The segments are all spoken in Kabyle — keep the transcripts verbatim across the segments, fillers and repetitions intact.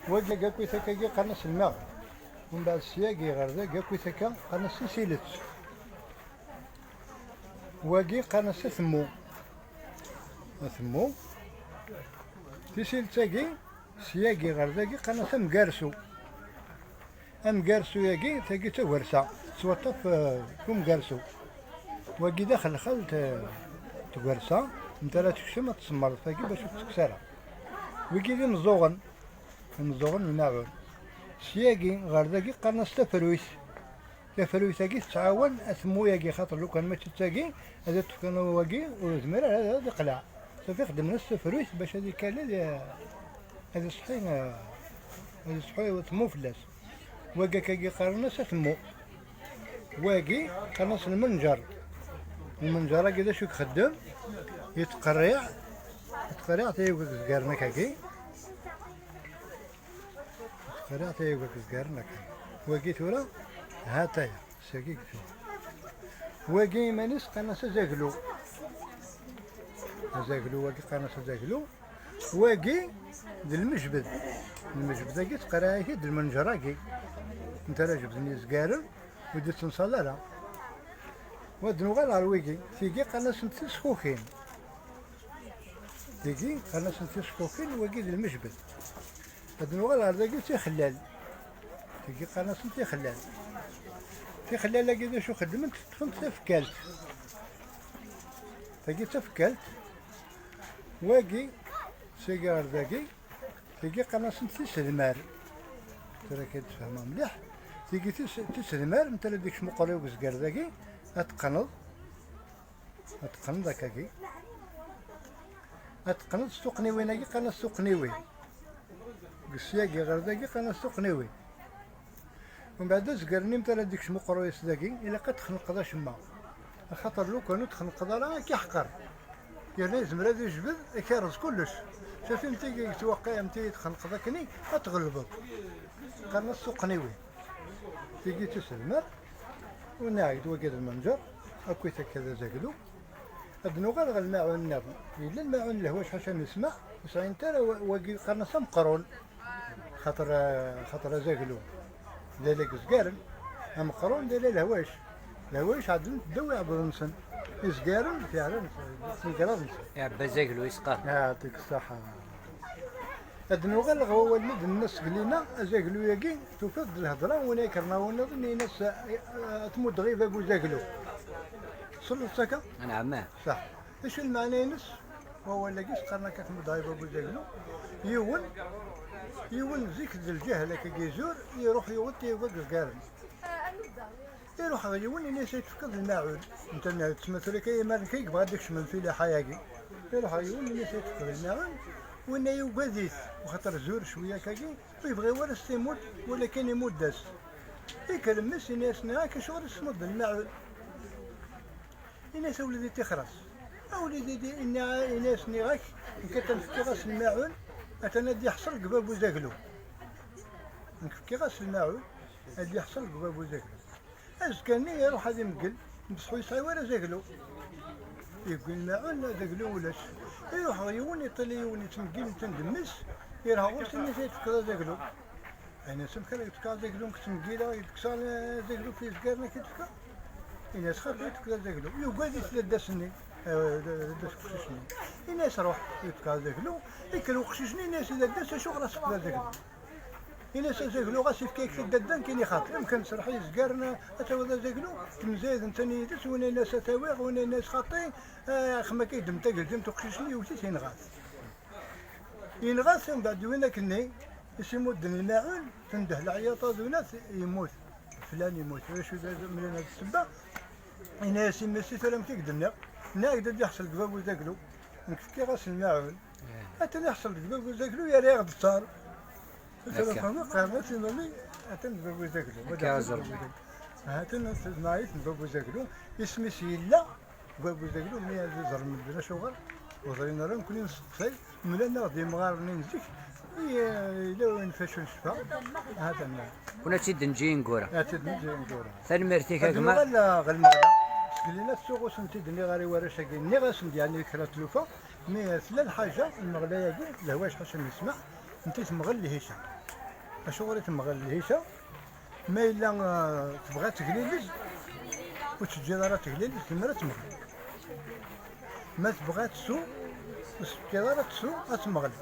Wagi akkit akka-agi qqaren-as lmaɣ. Umbeɛd syagi ɣer dagi akkit akka qqaren-as tisilet. Wagi qqaren-as atemmu. Atemmu. Tisilet-agi syagi ɣer dagi qqaren-as amgarsu. Amgarsu-agi, tagi d tagersa, tettwaṭṭef, eh, deg umgarsu. Wagi d axelxal n t-, tgersa, mi ara tekcem ad tsemmeṛ tagi bac ur tettkkes ara. Wigi d imeẓẓuɣen, imeẓẓuɣen n lmaɛun. Syagi ɣer dagi qqaren-as tafruyt. Tafruyt-agi tettɛawan atemmu-agi, xaṭer lukan mačči d tagi, ad t-fken wagi, ur yezmir ara ad iqleɛ. Safi xedmen-as tafruyt bac ad ikal ad, ad iṣeḥḥi, eh, ad iṣeḥḥi utemmu fell-as. Wagi akkagi qqaren-as atemmu. Wagi qqaren-as lmenǧer. Lmenǧer-agi d acu i ixeddem? Yettqerriɛ, yettqerriɛ tayuga izgaren akkagi. Yettqerriɛ tayuga izgaren akkagi. Wagi tura, ha-t-aya, sagi i tura. Wagi iman-is qqaren-as azaglu. Azaglu, wagi qqaren-as azaglu. Wagi d lmejbed. Lmejbed-agi tettqerriɛ-it-id lmenǧer-agi. Netta ara jebden yizgaren, ur d-ittenṣal ara. Wa d nuɣal ɣer wigi. Tigi qqaren-asent tiskukin. Tigi qqaren-asent tiskukin, wagi d lmejbed. Ad nuɣal ɣer dagi d tixellal. Tigi qqaren-asent tixellal. Tixellal-agi d acu xeddment? Ṭṭfent tafekkalt. Tagi d tafekkalt. Wagi, sigi ɣer dagi, tigi qqaren-asent tisedmar. Tura kan tfehmeḍ mliḥ. Tigi tis-, tisedmar, netta ara d-ikcem uqerru-w deg uzgar dagi, ad teqqneḍ. Ad teqqneḍ akkagi. Ad teqqneḍ s tuqniwin-agi, qqaren-as tuqniwin. Deg syagi ɣer dagi, qqaren-as tuqniwin. Umbeɛd azger-nni mi ara d-ikcem uqerruy-is dagi, ilaq ad txenqeḍ acemma. Axaṭer lukan ur txenqeḍ ara, ad k-iḥqer. Yerna yezmer ad ijbed, ad k-irreẓ kullec. Safi am tigi yettwaqqi, am tigi txenqeḍ akkenni, ad tɣelbeḍ. Qqaren-as tuqniwin. Tigi d tisedmar, u nniɣ-ak-d wagi d lmenǧer, akkit akka d azaglu. Ad nuɣal ɣer lmaɛun nniḍen. Yella lmaɛun n lehwac ḥaca nesma, ur sɛint ara wa-, wagi qqaren-as ameqqrun. Xaṭer, xaṭer azaglu d ala n yizgaren, ameqqrun d ala n lehwac. Lehwac ɛedlen ddaw iɛebbuḍ-nsen. Izgaren fiɛlen, d tigraḍ-nsen. Iɛebba azaglu i s-qqaren. Yeɛṭik ṣṣeḥḥa. Ad nuɣal ɣer wawal-nni d-nenna seg lima, azaglu-agi tufiḍ-d lhedra, win ay ikerna win nniḍen, ini-as, eh, ad tmuddeɣ i bab uzaglu. Tselleḍ-tt akka? Anɛam. Ṣaḥ. Acu lmeɛna-ines? Wawal-agi s-qqaren akka tmuddeɣ i bab uzaglu. Yiwen, yiwen zik d lǧahl akka izur, iruḥ yuɣ-d tayuga n yizgaren. Iruḥ ɣer yiwen, ini-as ad tefkeḍ lmaɛun. Netta, netta tura kan imar kan yebɣa ad ikcem lfilaḥa-agi. Iruḥ ɣer yiwen, ini-as ad tefkeḍ lmaɛun. Winna yugad-it, waxaṭer zur cwiya akkagi, ur yebɣi ara s-t-imudd, walakin imudd-as. Ikker mmi-s, ini-as nniɣ-ak acuɣer i s-tmuddeḍ lmaɛun? Ini-as a wlidi tixer-as. A wlidi di-, ini-, ini-as nniɣ-ak, nekk atan fkiɣ-as lmaɛun, atan ad d-iḥṣel deg bab uzaglu. Nekk fkiɣ-as lmaɛun, ad d-iḥṣel deg bab uzaglu. Azekka-nni iruḥ ad imeggel, mbeṣḥ ur yesɛi ara azaglu. Yewwi lmaɛun, azaglu ulac. Iruḥ ɣer yiwen, iṭil i yiwen yettmeggil netta d mmi-s, yerha ɣur-s, ini-as ad tefkeḍ azaglu. Ini-as amek ara yefk azaglu nekk ttmeggileɣ, yefk-as azaglu f yizgaren ad k-id-fkeɣ? Ini-as xaṭi, ad tefkeḍ azaglu. Yugad-it dadda-s-nni, eh, dadda-s uqcic-nni. Ini-as ruḥ, yefk azaglu, ikker uqcic-nni, ini-as i dadda-s acuɣer ad tefkeḍ azaglu? Ini-as azaglu ɣas yefka-yak-t dadda-m, kini xaṭi. Amkan serreḥ i yizgaren, ad tawiḍ azaglu, temzayed netta yid-s, win ini-as ad t-awiɣ, win ini-as xaṭi, eh, axem akka yeddem tageldimt uqcic-nni, yewwet-it, yenɣa-t. Yenɣa-t, umbeɛd win akkenni i s-imudden lmaɛun, tendeh leɛyaṭ, adunat, yemmut. Flan yemmut. D acu d, mlalen d ssebba? Yenna-yas i mmi-s, tura amek i k-d-nniɣ? Nniɣ-ak-d ad d-iḥṣel deg bab uzaglu. Nekk fkiɣ-as lmaɛun. Atan iḥṣel deg bab uzaglu, yerra-yaɣ-d ttar. Tura akka. Fehmeɣ, qqaren-as i mami, atan deg bab uzaglu. Akka azrem. Atan s tezmarit n bab uzaglu. Isem-is yella, Bab uzaglu, mi ad iẓer medden acuɣer ur ẓrin ara, nekkni nesteqsay, mlan-aɣ-d yimɣaren-nni n zik, i, yella win facu necfa, ha-t-an. Kun ad tt-id-neǧǧi ineggura. Ad tt-id-neǧǧi ineggura. Tanemmirt-ik a gma. Ad nuɣal ɣer lmeɣla, seg lina ttuɣ ur sen-tt-id-nniɣ ara i warrac-agi, nniɣ-asen-d yeɛni kra tlufa, mi tella lḥaǧa, lmeɣla-agi, lehwac ḥaca nesmeḥ, Nti temɣel lhica. Acuɣer i temɣel lhica? Ma yella, eh, tebɣa ad tegliliz, ur teǧǧiḍ ara tegliliz, tezmer ad temɣel. Ma tebɣa ad tsu, ur s-tefkiḍ ara ad tsu, ad temɣel.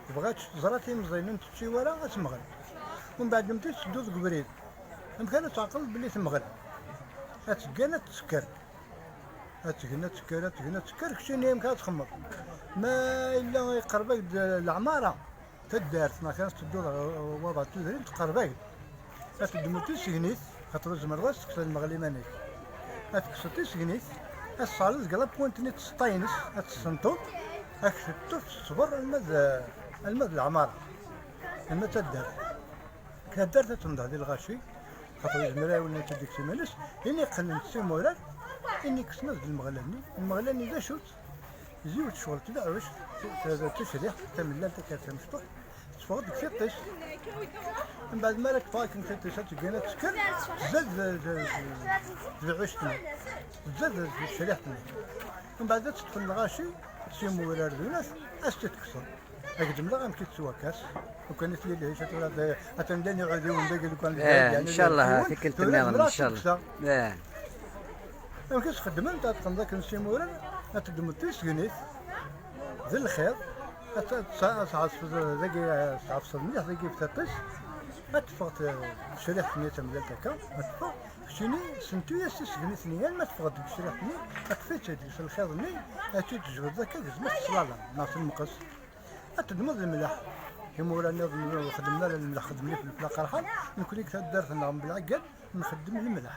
Tebɣa ad tečč, teẓra timẓin ur tečči wara, ad temɣel. Umbeɛd, mti tetteddu deg ubrid, amek ara teɛqel belli temɣel? Ad teggan, ad tesker. Ad tgen, ad tekker, ad tgen, ad tekker, keččini amek ara txemmeḍ? Ma yella iqerreb-ak-d leɛmara, taddart, neɣ kan tettedduḍ ɣer wabeṛ tudrin, teqreb-ak-d. Ad teddmeḍ tisegnit, xaṭer ur tzemreḍ ad tekkseḍ lmeɣli iman-ik. Ad tekkseḍ tisegnit, ad tesɛelleḍ deg la pointe-nni n tseṭṭa-ines, ad tessenṭuḍ, ad k-teṭṭef teṣber alma d, alma d leɛmara, alma d taddart. Taddart ad tendeḥ di lɣaci, xaṭer yezmer ad iwelli ad tt-id-ikkes iman-is, ini qqnen-tt s imurar, ini kksen-as-d lmeɣla-nni. Lmeɣla-nni d acu-tt? Yiwet ccɣel tbeɛɛuct, t-, t-, tucriḥt, tamellalt akka tamecṭuḥt, teffeɣ-d deg tiṭ-is. Mbeɛd mi ara teffeɣ akken tiṭ-is, ad teggan ad tekker, tzad d, d, d, tbeɛɛuct-nni, tzad d tecriḥt-nni. Mbeɛd ad teṭṭfen lɣaci s imurar d unat, ad s-tt-id-kksen. Ad k-ǧemleɣ amek i tettwakas. Lukan i tili lhica tura, d-, atan llan iɛudiwen dagi, lukan d Eh, lhica, ncallah, tikkelt tura nniḍen, ncallah. Eh. Amek i s-xeddmen, ad teqqneḍ akken s imurar, ad teddmeḍ tisegnit, d lxiḍ, ad t-, ad t-, ad tɛeṣfeḍ dagi, ad tɛefseḍ mliḥ dagi f tiṭ-is, ad teffeɣ t-, tecriḥt-nni tamellalt akka, ad teffeɣ, keččini sentu-yas tisegnit-nni, alma teffeɣ-d deg tecriḥt-nni, ad teffiḍ-tt-id s lxiḍ-nni, ad tt-id-tejbed akka, gezmet s ṣṣlala, neɣ s lmeqs. Ad teddmeḍ lemleḥ. Imura nniḍen ur xeddmen ara lemleḥ, xeddmen ifelfel aqerḥan. Nekni deg taddart-nneɣ mebla aggad, nxeddem lemleḥ.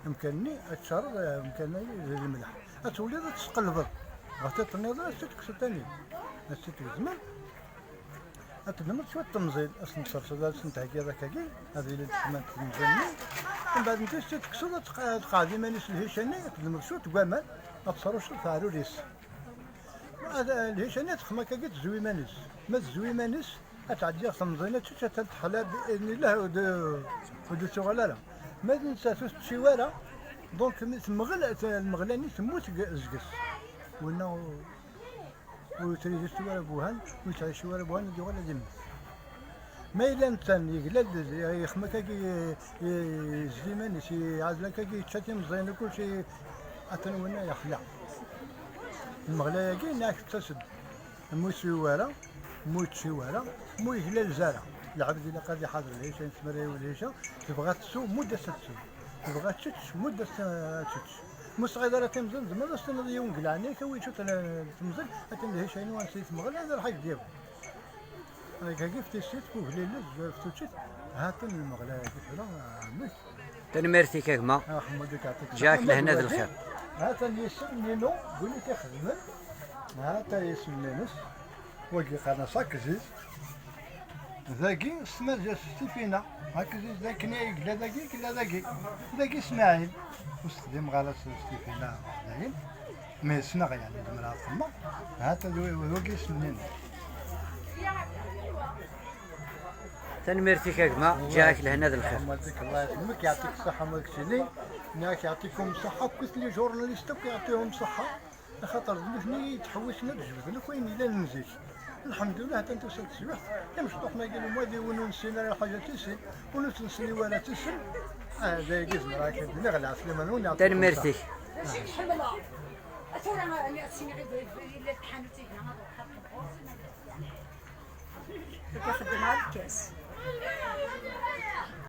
Amkan-nni ad teččareḍ, eh, amkan-agi d lemleḥ. Ad twelliḍ ad tesqelbeḍ. Ɣef tiṭ nniḍen ad tt-id-tekkseḍ tani. Ad tt-id-tgezmeḍ. Ad teddmeḍ cwiṭ temẓin, ad sen-tserseḍ, ad sen-theggiḍ akkagi, ad ilint ssmant temẓin-nni. Mbeɛd netta ad tt-id-tekkseḍ, ad tqa-, ad tqeɛɛed iman-is lhica-nni, ad teddmeḍ cwiṭ deg waman, ad tesrucceḍ teɛrur-is. Ad, lhica-nni ad texdem akkagi, ad tezwi iman-is. Ma tezwi iman-is, ad tɛeddi ɣer temẓin, ad tečč, ad teḥla bi idnillah, ur d-, ur d-tuɣal ara. Ma d nettat ur tečči ara, donc mi temɣel, t-, lmeɣla-nni temmut g-, zges. Winna ur, ur yettrizis wara Buhan, ur yettɛici wara Buhan, ad yuɣal ad immet. Ma yella netta yegla-d, yexma akkagi, yezdi iman-is, yeɛzel akkagi, yečča timẓin, kulci, atan winna yeḥla. Lmeɣla-agi, nniɣ-ak, tettas-d. Mu yeswi wara, mu yečči wara, mu yeglal zara. Lɛebd ilaq ad iḥader lhica, yesmarayew lhica, tebɣa tettsu, mudd-as ad tsew. Tebɣa ad tečč, mudd-as ad tečč. Mu tesɛiḍ ara timẓin, tzemreḍ ad s-tiniḍ i yiwen deg leɛnaya-k, awi cwiṭ n temẓin, atan lhica-inu ansi i temɣel, ad ruḥ ad k-d-yawi. Dagi f tissit, f uglilez, f tuččit, ha-ten lmeɣla-agi tura, amek? Tanemmirt-ik a gma. Aḥmed, ad k-yeɛṭik ṣṣeḥḥa. Ǧǧiɣ-ak lehna d lxir. Ha-ten yisem-inu, win i t-ixedmen. Ha-ten yisem-ines. Wagi qqaren-as akziz. Dagi s tmaziɣt Stifina. Akziz d akken ay yella dagi, yella dagi. Dagi Smaɛil. Ur s-texdimeɣ ara s Stifina dayen. Mi ssneɣ, yeɛni, zemreɣ ad xedmeɣ. Ha-t-a d wi-, d wagi isem-nni. Tanemmirt-ik a gma, ǧǧiɣ-ak lehna d lxir. Ḥemmad-ik, Allah yesselmek, yeɛṭik ṣṣeḥḥa ma d keččini. Nniɣ-ak yeɛṭikum ṣṣeḥḥa, akkit les journalistes akk yeɛṭihum ṣṣeḥḥa. Axaṭer d nutni i yettḥewwisen ad d-jebden akk ayen yellan n zik. Lḥemdullah, atan tusa-d teswiɛt. Imecṭuḥen-agi n umwad, win ur nessin ara lḥaǧa ad tt-issin, win ur tt-nesli ara ad tt-issin. Ah, d ayagi zemreɣ ad k-d-iniɣ, lɛeslama-nwen, yeɛṭikum ṣṣeḥḥa. Tanemmirt-ik. Mačči nḥemmel. Tura, ad s-iniɣ i yella tḥanut-agi, ad ruḥeɣ. Deg ixeddem ɣer lkas.